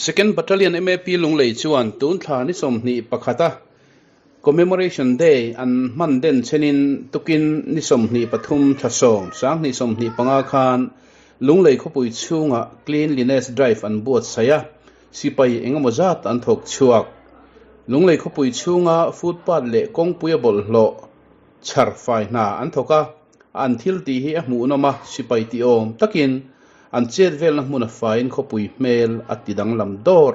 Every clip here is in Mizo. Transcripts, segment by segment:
Second Battalion MAP Lunglei chuan tun thla ni 21 a Commemoration Day an hman den chenin tukin ni 23 thla 10 2025 khan Lunglei khawpui chhungah Cleanliness Drive an buatsaih a, sipai engemaw zat an thawk chhuak. Lunglei khawpui chhunga footpath leh kawngpuia bawlhhlawh chhar fai hna an thawk a, an thil tih hi a hmuhnawm a, sipai tih awm takin an chet velna hmun a faiin khawpui hmel a ti danglam dawr.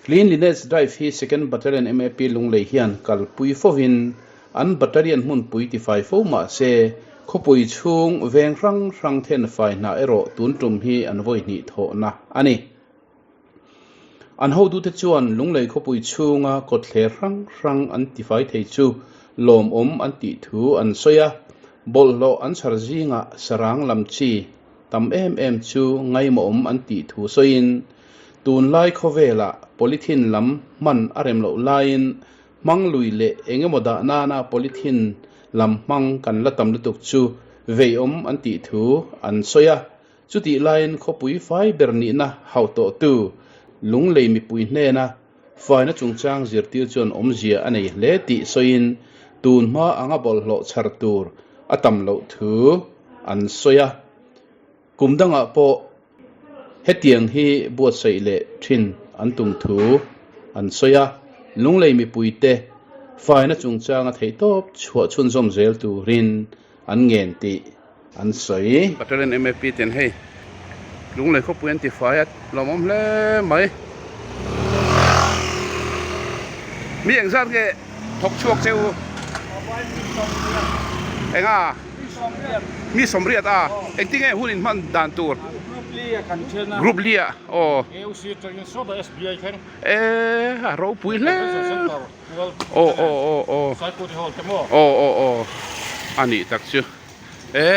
Cleanliness Drive hi Second Battalion MAP Lunglei hian kalpui fovin an battalion hmunpui tifai fo mah se, khawpui chhung veng hrang hrang then fai hna erawh tun tum hi an vawi hnih thawhna a ni. An hotute chuan Lunglei khawpui chhunga kawtthler hrang hrang an tifai thei chu lawmawm an tih thu an sawi a, bawlhhlawh an chhar zingah sarang lam chi tam em em chu ngaimawhawm an tih thu sawiin, tunlai khawvelah polythene lam hman a rem loh laiin hmang lui leh eng emaw dah nana polythene lam hmang kan la tam lutuk chu veiawm an tih thu an sawi a. Chutih laiin khawpui fai ber nihna hauh tawhtu Lunglei mipui hnena faina chungchang zirtir chuan awmzia a nei hle tih sawiin tun hma anga bawlhhlawh chhar tur a tam loh thu an sawi a. Kum dangah pawh hetiang hi buatsaih leh thin an tum thu an sawi a. Lunglei mipuite faina chungchanga theihtawp chhuah chhunzawm zel turin an ngen tih an sawi. Battalion MAP ten hei Lunglei khawpui an ti fai a lawmawm hle mai. Mi engzat nge thawk chhuak che u? Enga? Mi sawmriat a engtin nge hun in hman dan tur? Group li ah aw. E a ropui hle. Aw aw aw aw aw aw aw a nih tak chu e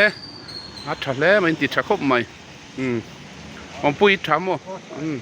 a tha hle mai in ti tha khawp mai umm awmpui tha maw umm.